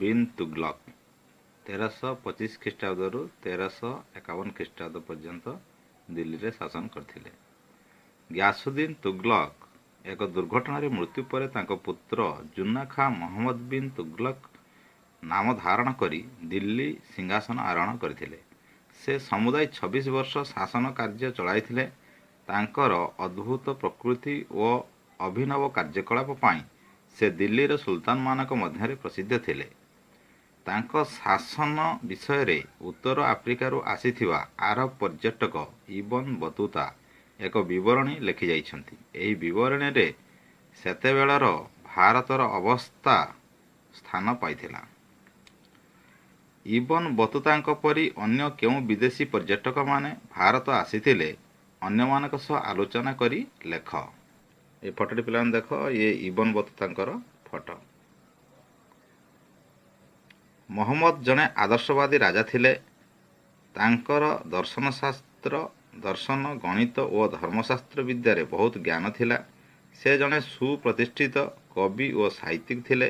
Bin Tughlaq 1325 ଖ୍ରୀଷ୍ଟାବ୍ଦରୁ 1351 ଖ୍ରୀଷ୍ଟାବ୍ଦ ପର୍ଯ୍ୟନ୍ତ ଦିଲ୍ଲୀରେ ଶାସନ କରିଥିଲେ। ଗ୍ୟାସୁଦ୍ଦିନ ତୁଗଲକ ଏକ ଦୁର୍ଘଟଣାରେ ମୃତ୍ୟୁ ପରେ ତାଙ୍କ ପୁତ୍ର ଜୁନ୍ନା ଖାଁ ମହମ୍ମଦ ବିନ୍ ତୁଗଲକ ନାମ ଧାରଣ କରି ଦିଲ୍ଲୀ ସିଂହାସନ ଆରୋହଣ କରିଥିଲେ। ସେ ସମୁଦାୟ 26 ବର୍ଷ ଶାସନ କାର୍ଯ୍ୟ ଚଳାଇଥିଲେ। ତାଙ୍କର ଅଦ୍ଭୁତ ପ୍ରକୃତି ଓ ଅଭିନବ କାର୍ଯ୍ୟକଳାପ ପାଇଁ ସେ ଦିଲ୍ଲୀର ସୁଲତାନମାନଙ୍କ ମଧ୍ୟରେ ପ୍ରସିଦ୍ଧ ଥିଲେ। ତାଙ୍କ ଶାସନ ବିଷୟରେ ଉତ୍ତର ଆଫ୍ରିକାରୁ ଆସିଥିବା ଆରବ ପର୍ଯ୍ୟଟକ ଇବନ ବତୁତା ଏକ ବିବରଣୀ ଲେଖିଯାଇଛନ୍ତି। ଏହି ବିବରଣୀରେ ସେତେବେଳର ଭାରତର ଅବସ୍ଥା ସ୍ଥାନ ପାଇଥିଲା। ଇବନ ବତୁତାଙ୍କ ପରି ଅନ୍ୟ କେଉଁ ବିଦେଶୀ ପର୍ଯ୍ୟଟକମାନେ ଭାରତ ଆସିଥିଲେ, ଅନ୍ୟମାନଙ୍କ ସହ ଆଲୋଚନା କରି ଲେଖ। ଏ ଫଟୋଟି ପିଲାମାନେ ଦେଖ, ଇଏ ଇବନ ବତୁତାଙ୍କର ଫଟୋ। ମହମ୍ମଦ ଜଣେ ଆଦର୍ଶବାଦୀ ରାଜା ଥିଲେ। ତାଙ୍କର ଦର୍ଶନଶାସ୍ତ୍ର, ଦର୍ଶନ, ଗଣିତ ଓ ଧର୍ମଶାସ୍ତ୍ର ବିଦ୍ୟାରେ ବହୁତ ଜ୍ଞାନ ଥିଲା। ସେ ଜଣେ ସୁପ୍ରତିଷ୍ଠିତ କବି ଓ ସାହିତ୍ୟିକ ଥିଲେ।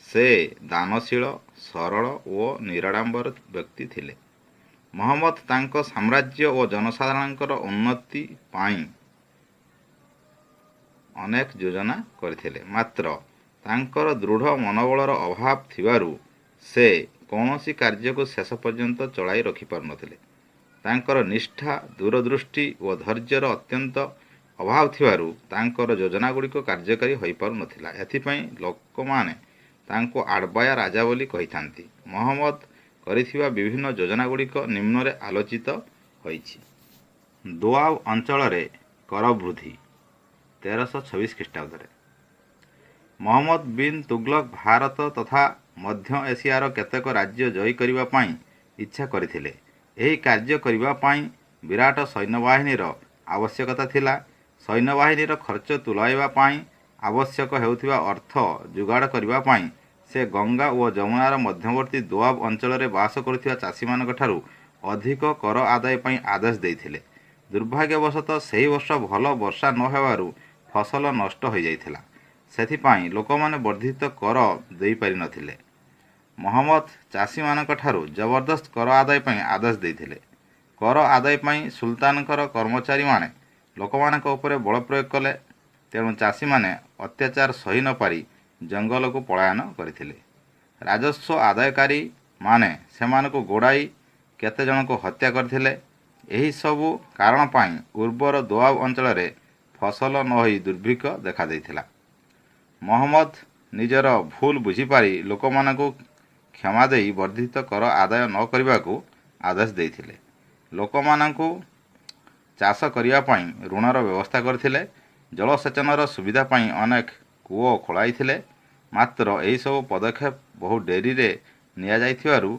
ସେ ଦାନଶୀଳ, ସରଳ ଓ ନିରାଡ଼ମ୍ବର ବ୍ୟକ୍ତି ଥିଲେ। ମହମ୍ମଦ ତାଙ୍କ ସାମ୍ରାଜ୍ୟ ଓ ଜନସାଧାରଣଙ୍କର ଉନ୍ନତି ପାଇଁ ଅନେକ ଯୋଜନା କରିଥିଲେ। ମାତ୍ର ତାଙ୍କର ଦୃଢ଼ ମନୋବଳର ଅଭାବ ଥିବାରୁ ସେ କୌଣସି କାର୍ଯ୍ୟକୁ ଶେଷ ପର୍ଯ୍ୟନ୍ତ ଚଳାଇ ରଖିପାରୁନଥିଲେ। ତାଙ୍କର ନିଷ୍ଠା, ଦୂରଦୃଷ୍ଟି ଓ ଧୈର୍ଯ୍ୟର ଅତ୍ୟନ୍ତ ଅଭାବ ଥିବାରୁ ତାଙ୍କର ଯୋଜନାଗୁଡ଼ିକ କାର୍ଯ୍ୟକାରୀ ହୋଇପାରୁନଥିଲା। ଏଥିପାଇଁ ଲୋକମାନେ ତାଙ୍କୁ ଆଡ଼ବାୟା ରାଜା ବୋଲି କହିଥାନ୍ତି। ମହମ୍ମଦ କରିଥିବା ବିଭିନ୍ନ ଯୋଜନାଗୁଡ଼ିକ ନିମ୍ନରେ ଆଲୋଚିତ ହୋଇଛି। ଦୋଆବ ଅଞ୍ଚଳରେ କର ବୃଦ୍ଧି, 1326 ଖ୍ରୀଷ୍ଟାବ୍ଦରେ। ମହମ୍ମଦ ବିନ୍ ତୁଗଲକ ଭାରତ ତଥା ମଧ୍ୟ ଏସିଆର କେତେକ ରାଜ୍ୟ ଜୟ କରିବା ପାଇଁ ଇଚ୍ଛା କରିଥିଲେ। ଏହି କାର୍ଯ୍ୟ କରିବା ପାଇଁ ବିରାଟ ସୈନ୍ୟବାହିନୀର ଆବଶ୍ୟକତା ଥିଲା। ସୈନ୍ୟବାହିନୀର ଖର୍ଚ୍ଚ ତୁଲାଇବା ପାଇଁ ଆବଶ୍ୟକ ହେଉଥିବା ଅର୍ଥ ଯୋଗାଡ଼ କରିବା ପାଇଁ ସେ ଗଙ୍ଗା ଓ ଯମୁନାର ମଧ୍ୟବର୍ତ୍ତୀ ଦୋଆବ ଅଞ୍ଚଳରେ ବାସ କରୁଥିବା ଚାଷୀମାନଙ୍କଠାରୁ ଅଧିକ କର ଆଦାୟ ପାଇଁ ଆଦେଶ ଦେଇଥିଲେ। ଦୁର୍ଭାଗ୍ୟବଶତଃ ସେହି ବର୍ଷ ଭଲ ବର୍ଷା ନ ହେବାରୁ ଫସଲ ନଷ୍ଟ ହୋଇଯାଇଥିଲା। ସେଥିପାଇଁ ଲୋକମାନେ ବର୍ଦ୍ଧିତ କର ଦେଇପାରିନଥିଲେ। ମହମ୍ମଦ ଚାଷୀମାନଙ୍କଠାରୁ ଜବରଦସ୍ତ କର ଆଦାୟ ପାଇଁ ଆଦେଶ ଦେଇଥିଲେ। କର ଆଦାୟ ପାଇଁ ସୁଲତାନଙ୍କର କର୍ମଚାରୀମାନେ ଲୋକମାନଙ୍କ ଉପରେ ବଳ ପ୍ରୟୋଗ କଲେ। ତେଣୁ ଚାଷୀମାନେ ଅତ୍ୟାଚାର ସହି ନପାରି ଜଙ୍ଗଲକୁ ପଳାୟନ କରିଥିଲେ। ରାଜସ୍ୱ ଆଦାୟକାରୀମାନେ ସେମାନଙ୍କୁ ଗୋଡ଼ାଇ କେତେଜଣଙ୍କୁ ହତ୍ୟା କରିଥିଲେ। ଏହିସବୁ କାରଣ ପାଇଁ ଉର୍ବର ଦୋଆବ ଅଞ୍ଚଳରେ ଫସଲ ନ ହୋଇ ଦୁର୍ଭିକ୍ଷ ଦେଖାଦେଇଥିଲା। ମହମ୍ମଦ ନିଜର ଭୁଲ ବୁଝିପାରି ଲୋକମାନଙ୍କୁ କ୍ଷମା ଦେଇ ବର୍ଦ୍ଧିତ କର ଆଦାୟ ନ କରିବାକୁ ଆଦେଶ ଦେଇଥିଲେ। ଲୋକମାନଙ୍କୁ ଚାଷ କରିବା ପାଇଁ ଋଣର ବ୍ୟବସ୍ଥା କରିଥିଲେ। ଜଳସେଚନର ସୁବିଧା ପାଇଁ ଅନେକ କୂଅ ଖୋଳାଇଥିଲେ। ମାତ୍ର ଏହିସବୁ ପଦକ୍ଷେପ ବହୁ ଡେରିରେ ନିଆଯାଇଥିବାରୁ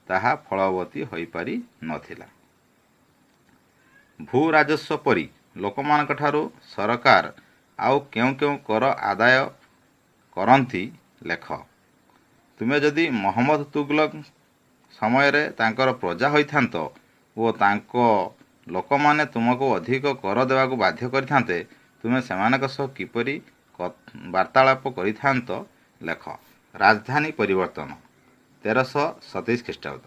ତାହା ଫଳବତୀ ହୋଇପାରି ନଥିଲା। ଭୂ ରାଜସ୍ୱ ପରି ଲୋକମାନଙ୍କଠାରୁ ସରକାର ଆଉ କେଉଁ କେଉଁ କର ଆଦାୟ କରନ୍ତି ଲେଖ। ତୁମେ ଯଦି ମହମ୍ମଦ ତୁଗଲକ ସମୟରେ ତାଙ୍କର ପ୍ରଜା ହୋଇଥାନ୍ତ ଓ ତାଙ୍କ ଲୋକମାନେ ତୁମକୁ ଅଧିକ କର ଦେବାକୁ ବାଧ୍ୟ କରିଥାନ୍ତେ, ତୁମେ ସେମାନଙ୍କ ସହ କିପରି ବାର୍ତ୍ତାଳାପ କରିଥାନ୍ତ ଲେଖ। ରାଜଧାନୀ ପରିବର୍ତ୍ତନ, 1327 ଖ୍ରୀଷ୍ଟାବ୍ଦ।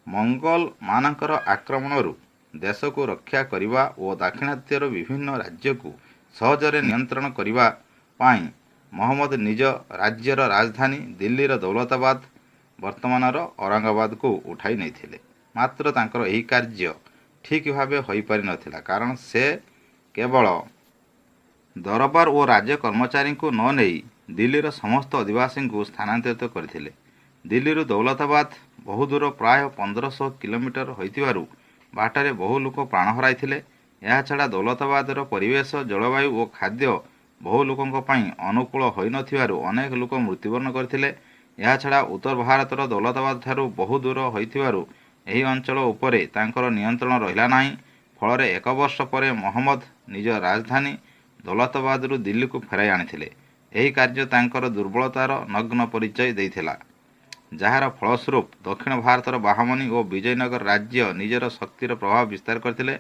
ମଙ୍ଗୋଲମାନଙ୍କର ଆକ୍ରମଣରୁ ଦେଶକୁ ରକ୍ଷା କରିବା ଓ ଦାକ୍ଷିଣାତ୍ୟର ବିଭିନ୍ନ ରାଜ୍ୟକୁ ସହଜରେ ନିୟନ୍ତ୍ରଣ କରିବା ପାଇଁ ମହମ୍ମଦ ନିଜ ରାଜ୍ୟର ରାଜଧାନୀ ଦିଲ୍ଲୀର ଦୌଲତାବାଦ, ବର୍ତ୍ତମାନର ଔରଙ୍ଗାବାଦକୁ ଉଠାଇ ନେଇଥିଲେ। ମାତ୍ର ତାଙ୍କର ଏହି କାର୍ଯ୍ୟ ଠିକ୍ ଭାବେ ହୋଇପାରିନଥିଲା, କାରଣ ସେ କେବଳ ଦରବାର ଓ ରାଜ୍ୟ କର୍ମଚାରୀଙ୍କୁ ନ ନେଇ ଦିଲ୍ଲୀର ସମସ୍ତ ଅଧିବାସୀଙ୍କୁ ସ୍ଥାନାନ୍ତରିତ କରିଥିଲେ। ଦିଲ୍ଲୀରୁ ଦୌଲତାବାଦ ବହୁଦୂର, ପ୍ରାୟ 1500 କିଲୋମିଟର ହୋଇଥିବାରୁ ବାଟରେ ବହୁ ଲୋକ ପ୍ରାଣ ହରାଇଥିଲେ। ଏହାଛଡ଼ା ଦୌଲତାବାଦର ପରିବେଶ, ଜଳବାୟୁ ଓ ଖାଦ୍ୟ ବହୁ ଲୋକଙ୍କ ପାଇଁ ଅନୁକୂଳ ହୋଇନଥିବାରୁ ଅନେକ ଲୋକ ମୃତ୍ୟୁବରଣ କରିଥିଲେ। ଏହାଛଡ଼ା ଉତ୍ତର ଭାରତର ଦୌଲତାବାଦଠାରୁ ବହୁ ଦୂର ହୋଇଥିବାରୁ ଏହି ଅଞ୍ଚଳ ଉପରେ ତାଙ୍କର ନିୟନ୍ତ୍ରଣ ରହିଲା ନାହିଁ। ଫଳରେ ଏକ ବର୍ଷ ପରେ ମହମ୍ମଦ ନିଜ ରାଜଧାନୀ ଦୌଲତାବାଦରୁ ଦିଲ୍ଲୀକୁ ଫେରାଇ ଆଣିଥିଲେ। ଏହି କାର୍ଯ୍ୟ ତାଙ୍କର ଦୁର୍ବଳତାର ନଗ୍ନ ପରିଚୟ ଦେଇଥିଲା, ଯାହାର ଫଳସ୍ୱରୂପ ଦକ୍ଷିଣ ଭାରତର ବାହମନୀ ଓ ବିଜୟନଗର ରାଜ୍ୟ ନିଜର ଶକ୍ତିର ପ୍ରଭାବ ବିସ୍ତାର କରିଥିଲେ।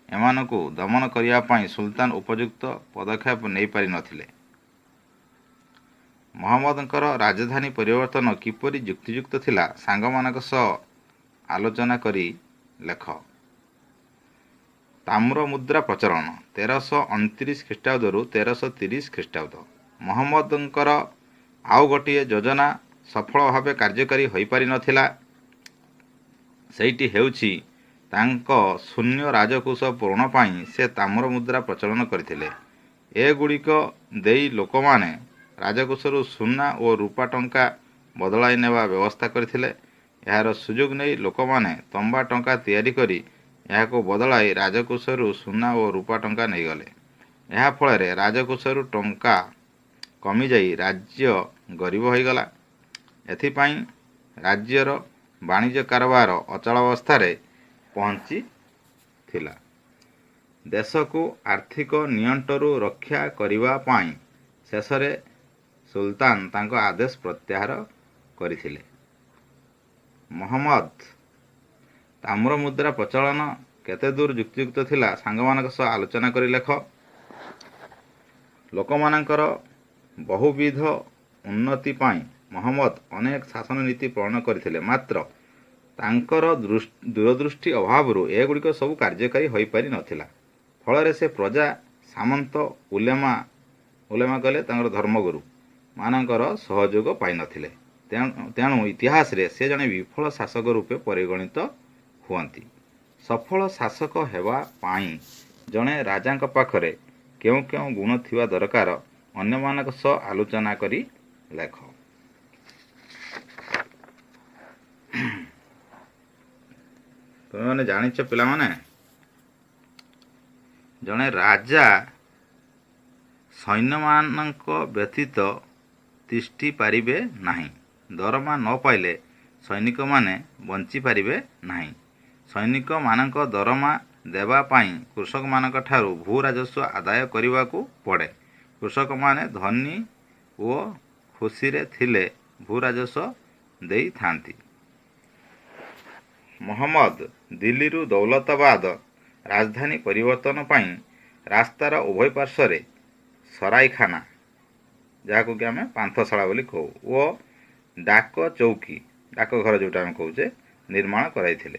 ଏମାନଙ୍କୁ ଦମନ କରିବା ପାଇଁ ସୁଲତାନ ଉପଯୁକ୍ତ ପଦକ୍ଷେପ ନେଇପାରିନଥିଲେ। ମହମ୍ମଦଙ୍କର ରାଜଧାନୀ ପରିବର୍ତ୍ତନ କିପରି ଯୁକ୍ତିଯୁକ୍ତ ଥିଲା ସାଙ୍ଗମାନଙ୍କ ସହ ଆଲୋଚନା କରି ଲେଖ। ତାମ୍ର ମୁଦ୍ରା ପ୍ରଚଳନ 1329 ଖ୍ରୀଷ୍ଟାବ୍ଦରୁ 1330 ଖ୍ରୀଷ୍ଟାବ୍ଦ। ମହମ୍ମଦଙ୍କର ଆଉ ଗୋଟିଏ ଯୋଜନା ସଫଳ ଭାବେ କାର୍ଯ୍ୟକାରୀ ହୋଇପାରିନଥିଲା। ସେଇଟି ହେଉଛି ତାଙ୍କ ଶୂନ୍ୟ ରାଜକୋଷ ପୂରଣ ପାଇଁ ସେ ତାମ୍ର ମୁଦ୍ରା ପ୍ରଚଳନ କରିଥିଲେ। ଏଗୁଡ଼ିକ ଦେଇ ଲୋକମାନେ ରାଜକୋଷରୁ ସୁନା ଓ ରୂପା ଟଙ୍କା ବଦଳାଇ ନେବା ବ୍ୟବସ୍ଥା କରିଥିଲେ। ଏହାର ସୁଯୋଗ ନେଇ ଲୋକମାନେ ତମ୍ବା ଟଙ୍କା ତିଆରି କରି ଏହାକୁ ବଦଳାଇ ରାଜକୋଷରୁ ସୁନା ଓ ରୂପା ଟଙ୍କା ନେଇଗଲେ। ଏହା ଫଳରେ ରାଜକୋଷରୁ ଟଙ୍କା କମିଯାଇ ରାଜ୍ୟ ଗରିବ ହୋଇଗଲା। ଏଥିପାଇଁ ରାଜ୍ୟର ବାଣିଜ୍ୟ କାରବାର ଅଚଳାବସ୍ଥାରେ ପହଞ୍ଚିଥିଲା। ଦେଶକୁ ଆର୍ଥିକ ନିଅଣ୍ଟରୁ ରକ୍ଷା କରିବା ପାଇଁ ଶେଷରେ ସୁଲତାନ ତାଙ୍କ ଆଦେଶ ପ୍ରତ୍ୟାହାର କରିଥିଲେ। ମହମ୍ମଦ ତାମ୍ର ମୁଦ୍ରା ପ୍ରଚଳନ କେତେ ଦୂର ଯୁକ୍ତିଯୁକ୍ତ ଥିଲା ସାଙ୍ଗମାନଙ୍କ ସହ ଆଲୋଚନା କରି ଲେଖ। ଲୋକମାନଙ୍କର ବହୁବିଧ ଉନ୍ନତି ପାଇଁ ମହମ୍ମଦ ଅନେକ ଶାସନ ନୀତି ପ୍ରଣୟନ କରିଥିଲେ, ମାତ୍ର ତାଙ୍କର ଦୂରଦୃଷ୍ଟି ଅଭାବରୁ ଏଗୁଡ଼ିକ ସବୁ କାର୍ଯ୍ୟକାରୀ ହୋଇପାରିନଥିଲା। ଫଳରେ ସେ ପ୍ରଜା, ସାମନ୍ତ, ଉଲେମା, ଉଲେମା କହିଲେ ତାଙ୍କର ଧର୍ମଗୁରୁ ମାନଙ୍କର ସହଯୋଗ ପାଇନଥିଲେ। ତେଣୁ ଇତିହାସରେ ସେ ଜଣେ ବିଫଳ ଶାସକ ରୂପେ ପରିଗଣିତ ହୁଅନ୍ତି। ସଫଳ ଶାସକ ହେବା ପାଇଁ ଜଣେ ରାଜାଙ୍କ ପାଖରେ କେଉଁ କେଉଁ ଗୁଣ ଥିବା ଦରକାର ଅନ୍ୟମାନଙ୍କ ସହ ଆଲୋଚନା କରି ଲେଖ। ତୁମେମାନେ ଜାଣିଛ ପିଲାମାନେ, ଜଣେ ରାଜା ସୈନ୍ୟମାନଙ୍କ ବ୍ୟତୀତ ତିଷ୍ଠି ପାରିବେ ନାହିଁ। ଦରମା ନ ପାଇଲେ ସୈନିକମାନେ ବଞ୍ଚିପାରିବେ ନାହିଁ। ସୈନିକମାନଙ୍କ ଦରମା ଦେବା ପାଇଁ କୃଷକମାନଙ୍କ ଠାରୁ ଭୂ ରାଜସ୍ୱ ଆଦାୟ କରିବାକୁ ପଡ଼େ। କୃଷକମାନେ ଧନୀ ଓ ଖୁସିରେ ଥିଲେ ଭୂ ରାଜସ୍ୱ ଦେଇଥାନ୍ତି। ମହମ୍ମଦ ଦିଲ୍ଲୀରୁ ଦୌଲତାବାଦ ରାଜଧାନୀ ପରିବର୍ତ୍ତନ ପାଇଁ ରାସ୍ତାର ଉଭୟ ପାର୍ଶ୍ୱରେ ସରାଇଖାନା, ଯାହାକୁ କି ଆମେ ପାନ୍ଥଶାଳା ବୋଲି କହୁ, ଓ ଡାକ ଚୌକି, ଡାକଘର ଯେଉଁଟା ଆମେ କହୁଛେ, ନିର୍ମାଣ କରାଇଥିଲେ।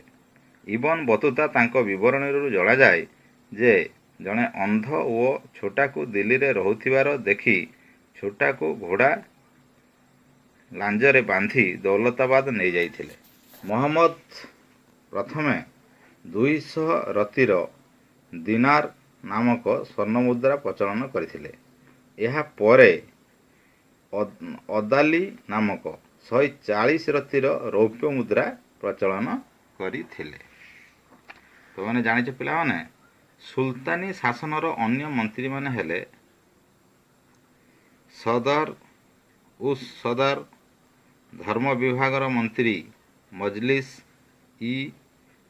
ଇବନ ବତୁତା ତାଙ୍କ ବିବରଣୀରୁ ଜଣାଯାଏ ଯେ ଜଣେ ଅନ୍ଧ ଓ ଛୋଟାକୁ ଦିଲ୍ଲୀରେ ରହୁଥିବାର ଦେଖି ଛୋଟାକୁ ଘୋଡ଼ା ଲାଞ୍ଜରେ ବାନ୍ଧି ଦୌଲତାବାଦ ନେଇଯାଇଥିଲେ। ମହମ୍ମଦ ପ୍ରଥମେ 200 ରତିର ଦିନାର ନାମକ ସ୍ୱର୍ଣ୍ଣମୁଦ୍ରା ପ୍ରଚଳନ କରିଥିଲେ। ଏହା ପରେ ଅଦାଲି ନାମକ 140 ରତିର ରୌପ୍ୟ ମୁଦ୍ରା ପ୍ରଚଳନ କରିଥିଲେ। ତୁମେମାନେ ଜାଣିଛ ପିଲାମାନେ, ସୁଲତାନୀ ଶାସନର ଅନ୍ୟ ମନ୍ତ୍ରୀମାନେ ହେଲେ ସଦର ଉସ୍ ସଦର, ଧର୍ମ ବିଭାଗର ମନ୍ତ୍ରୀ, ମଜଲିସ୍ ଇ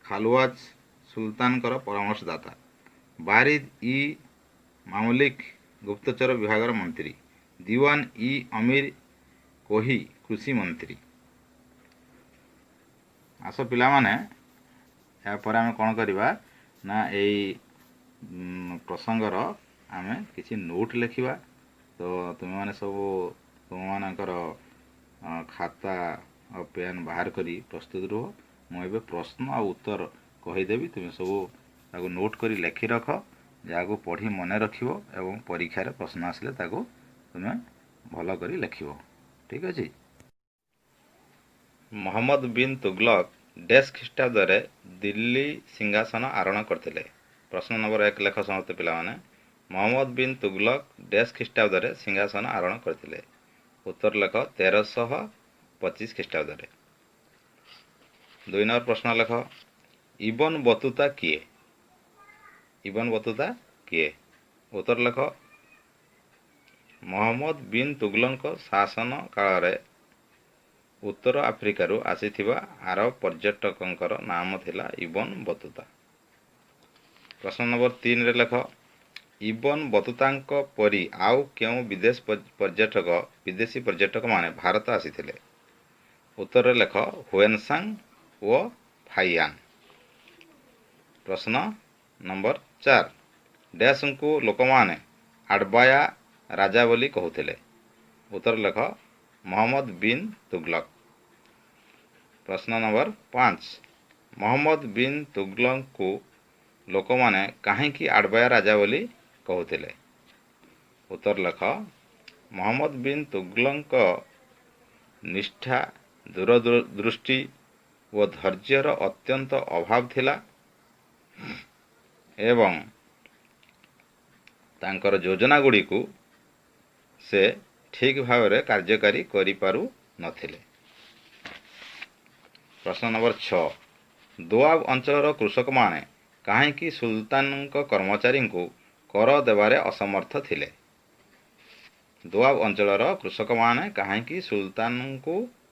ଖାଲୱାଜ ସୁଲତାନଙ୍କର ପରାମର୍ଶଦାତା, ବାରିଦ ଇ ମାମଲିକ ଗୁପ୍ତଚର ବିଭାଗର ମନ୍ତ୍ରୀ, ଦିୱାନ ଇ ଅମୀର କୋହି କୃଷି ମନ୍ତ୍ରୀ। ଆସ ପିଲାମାନେ, ଏହାପରେ ଆମେ କ'ଣ କରିବା ନା ଏଇ ପ୍ରସଙ୍ଗର ଆମେ କିଛି ନୋଟ୍ ଲେଖିବା। ତ ତୁମେମାନେ ସବୁ ତୁମମାନଙ୍କର ଖାତା ଆଉ ପେନ୍ ବାହାର କରି ପ୍ରସ୍ତୁତ ରୁହ। ମୁଁ ଏବେ ପ୍ରଶ୍ନ ଆଉ ଉତ୍ତର କହିଦେବି, ତୁମେ ସବୁ ତାକୁ ନୋଟ୍ କରି ଲେଖି ରଖ, ଯାହାକୁ ପଢ଼ି ମନେ ରଖିବ ଏବଂ ପରୀକ୍ଷାରେ ପ୍ରଶ୍ନ ଆସିଲେ ତାକୁ ତୁମେ ଭଲ କରି ଲେଖିବ। ଠିକ୍ ଅଛି? ମହମ୍ମଦ ବିନ୍ ତୁଗଲକ ଡେସ୍ ଖ୍ରୀଷ୍ଟାବ୍ଦରେ ଦିଲ୍ଲୀ ସିଂହାସନ ଆରୋହଣ କରିଥିଲେ। ପ୍ରଶ୍ନ ନମ୍ବର 1 ଲେଖ ସମସ୍ତେ ପିଲାମାନେ। ମହମ୍ମଦ ବିନ୍ ତୁଗଲକ ଡେସ୍ ଖ୍ରୀଷ୍ଟାବ୍ଦରେ ସିଂହାସନ ଆରୋହଣ କରିଥିଲେ। ଉତ୍ତର ଲେଖ 1325 ଖ୍ରୀଷ୍ଟାବ୍ଦରେ। 2 ନମ୍ବର ପ୍ରଶ୍ନ ଲେଖ, ଇବନ ବତୁତା କିଏ? ଇବନ ବତୁତା କିଏ? ଉତ୍ତର ଲେଖ, ମହମ୍ମଦ ବିନ୍ ତୁଗଲକଙ୍କ ଶାସନ କାଳରେ ଉତ୍ତର ଆଫ୍ରିକାରୁ ଆସିଥିବା ଆରବ ପର୍ଯ୍ୟଟକଙ୍କର ନାମ ଥିଲା ଇବନ ବତୁତା। ପ୍ରଶ୍ନ ନମ୍ବର 3ରେ ଲେଖ, ଇବନ ବତୁତାଙ୍କ ପରି ଆଉ କେଉଁ ବିଦେଶୀ ପର୍ଯ୍ୟଟକମାନେ ଭାରତ ଆସିଥିଲେ? ଉତ୍ତରରେ ଲେଖ, ହୁଏନସାଂ ଓ ଫାଇଆନ୍। ପ୍ରଶ୍ନ ନମ୍ବର 4, ଡ୍ୟାସ୍ଙ୍କୁ ଲୋକମାନେ ଆଡବାୟା ରାଜା ବୋଲି କହୁଥିଲେ। ଉତ୍ତର ଲେଖ, ମହମ୍ମଦ ବିନ୍ ତୁଗଲକ। ପ୍ରଶ୍ନ ନମ୍ବର 5, ମହମ୍ମଦ ବିନ୍ ତୁଗଲକଙ୍କୁ ଲୋକମାନେ କାହିଁକି ଆଡ଼ବାୟା ରାଜା ବୋଲି କହୁଥିଲେ? ଉତ୍ତର ଲେଖ, ମହମ୍ମଦ ବିନ୍ ତୁଗଲକଙ୍କ ନିଷ୍ଠା, ଦୂରଦୃଷ୍ଟି ଓ ଧୈର୍ଯ୍ୟର ଅତ୍ୟନ୍ତ ଅଭାବ ଥିଲା ଏବଂ ତାଙ୍କର ଯୋଜନାଗୁଡ଼ିକୁ ସେ ଠିକ୍ ଭାବରେ କାର୍ଯ୍ୟକାରୀ କରିପାରୁନଥିଲେ। ପ୍ରଶ୍ନ ନମ୍ବର 6, ଦୋଆବ ଅଞ୍ଚଳର କୃଷକମାନେ କାହିଁକି ସୁଲତାନଙ୍କ କର୍ମଚାରୀଙ୍କୁ କର ଦେବାରେ ଅସମର୍ଥ ଥିଲେ? ଦୋଆବ ଅଞ୍ଚଳର କୃଷକମାନେ କାହିଁକି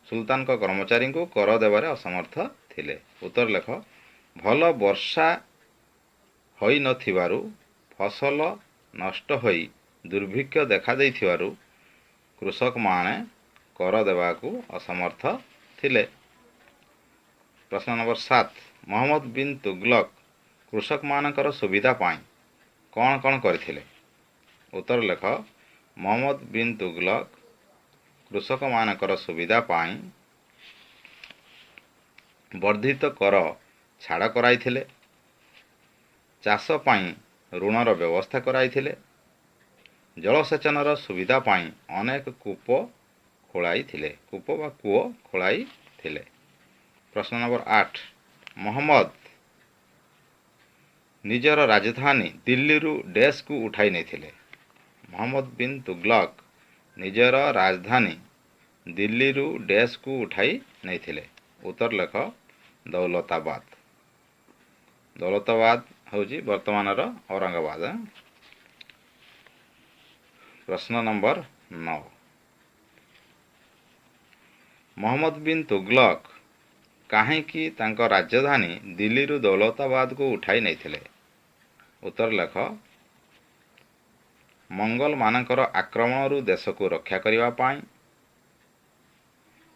ସୁଲତାନଙ୍କ କର୍ମଚାରୀଙ୍କୁ କର ଦେବାରେ ଅସମର୍ଥ ଥିଲେ? ଉତ୍ତର ଲେଖ, ଭଲ ବର୍ଷା ହୋଇନଥିବାରୁ ଫସଲ ନଷ୍ଟ ହୋଇ ଦୁର୍ଭିକ୍ଷ ଦେଖାଦେଇଥିବାରୁ କୃଷକମାନେ କର ଦେବାକୁ ଅସମର୍ଥ ଥିଲେ। ପ୍ରଶ୍ନ ନମ୍ବର 7, ମହମ୍ମଦ ବିନ୍ ତୁଗଲକ କୃଷକମାନଙ୍କର ସୁବିଧା ପାଇଁ କ'ଣ କ'ଣ କରିଥିଲେ? ଉତ୍ତର ଲେଖ, ମହମ୍ମଦ ବିନ୍ ତୁଗଲକ କୃଷକମାନଙ୍କର ସୁବିଧା ପାଇଁ ବର୍ଦ୍ଧିତ କର ଛାଡ଼ କରାଇଥିଲେ, ଚାଷ ପାଇଁ ଋଣର ବ୍ୟବସ୍ଥା କରାଇଥିଲେ, ଜଳସେଚନର ସୁବିଧା ପାଇଁ ଅନେକ କୂପ ଖୋଳାଇଥିଲେ, କୂପ ବା କୂଅ ଖୋଳାଇଥିଲେ। ପ୍ରଶ୍ନ ନମ୍ବର 8, ମହମ୍ମଦ ନିଜର ରାଜଧାନୀ ଦିଲ୍ଲୀରୁ ଡେସ୍କୁ ଉଠାଇ ନେଇଥିଲେ। ମହମ୍ମଦ ବିନ୍ ତୁଗଲକ ନିଜର ରାଜଧାନୀ ଦିଲ୍ଲୀରୁ ଡେସ୍କୁ ଉଠାଇ ନେଇଥିଲେ। ଉତ୍ତର ଲେଖ, ଦୌଲତାବାଦ। ଦୌଲତାବାଦ ହେଉଛି ବର୍ତ୍ତମାନର ଔରଙ୍ଗାବାଦ। ପ୍ରଶ୍ନ ନମ୍ବର 9, ମହମ୍ମଦ ବିନ୍ ତୁଗଲକ କାହିଁକି ତାଙ୍କ ରାଜଧାନୀ ଦିଲ୍ଲୀରୁ ଦୌଲତାବାଦକୁ ଉଠାଇ ନେଇଥିଲେ? ଉତ୍ତର ଲେଖ, ମଙ୍ଗଲମାନଙ୍କର ଆକ୍ରମଣରୁ ଦେଶକୁ ରକ୍ଷା କରିବା ପାଇଁ,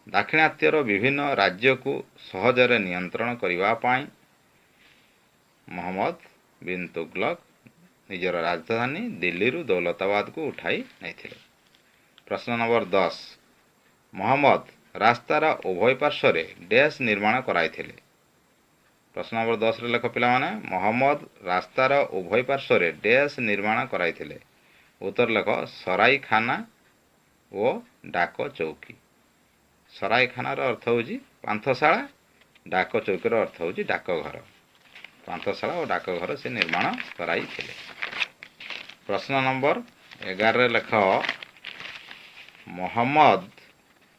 ଦାକ୍ଷିଣାତ୍ୟର ବିଭିନ୍ନ ରାଜ୍ୟକୁ ସହଜରେ ନିୟନ୍ତ୍ରଣ କରିବା ପାଇଁ ମହମ୍ମଦ ବିନ୍ ତୁଗଲକ ନିଜର ରାଜଧାନୀ ଦିଲ୍ଲୀରୁ ଦୌଲତାବାଦକୁ ଉଠାଇ ନେଇଥିଲେ। ପ୍ରଶ୍ନ ନମ୍ବର 10, ମହମ୍ମଦ ରାସ୍ତାର ଉଭୟ ପାର୍ଶ୍ୱରେ ଡ୍ୟାସ୍ ନିର୍ମାଣ କରାଇଥିଲେ। ପ୍ରଶ୍ନ ନମ୍ବର 10ରେ ଲେଖ ପିଲାମାନେ, ମହମ୍ମଦ ରାସ୍ତାର ଉଭୟ ପାର୍ଶ୍ୱରେ ଡ୍ୟାସ୍ ନିର୍ମାଣ କରାଇଥିଲେ। ଉତ୍ତର ଲେଖ, ସରାଇଖାନା ଓ ଡାକ ଚୌକି। ସରାଇଖାନାର ଅର୍ଥ ହେଉଛି ପାନ୍ଥଶାଳା, ଡାକ ଚୌକିର ଅର୍ଥ ହେଉଛି ଡାକଘର। ପାନ୍ଥଶାଳା ଓ ଡାକଘର ସେ ନିର୍ମାଣ କରାଇଥିଲେ। ପ୍ରଶ୍ନ ନମ୍ବର 11ରେ ଲେଖ, ମହମ୍ମଦ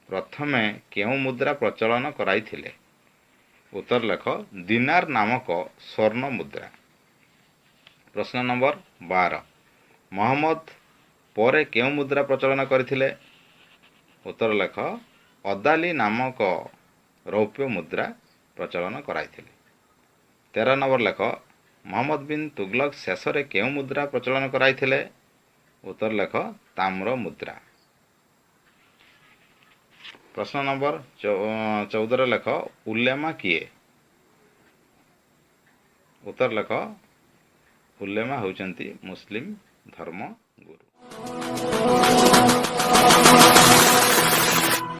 ପ୍ରଥମେ କେଉଁ ମୁଦ୍ରା ପ୍ରଚଳନ କରାଇଥିଲେ? ଉତ୍ତର ଲେଖ, ଦିନାର ନାମକ ସ୍ୱର୍ଣ୍ଣ ମୁଦ୍ରା। ପ୍ରଶ୍ନ ନମ୍ବର 12, ମହମ୍ମଦ ପରେ କେଉଁ ମୁଦ୍ରା ପ୍ରଚଳନ କରିଥିଲେ? ଉତ୍ତର ଲେଖ, ଅଦାଲି ନାମକ ରୌପ୍ୟ ମୁଦ୍ରା ପ୍ରଚଳନ କରାଇଥିଲେ। 13 ନମ୍ବର ଲେଖ, ମହମ୍ମଦ ବିନ୍ ତୁଗଲକ ଶେଷରେ କେଉଁ ମୁଦ୍ରା ପ୍ରଚଳନ କରାଇଥିଲେ? ଉତ୍ତର ଲେଖ, ତାମ୍ର ମୁଦ୍ରା। ପ୍ରଶ୍ନ ନମ୍ବର 14ରେ ଲେଖ, ଉଲେମା କିଏ? ଉତ୍ତର ଲେଖ, ଉଲେମା ହେଉଛନ୍ତି ମୁସଲିମ ଧର୍ମ ଗୁରୁ।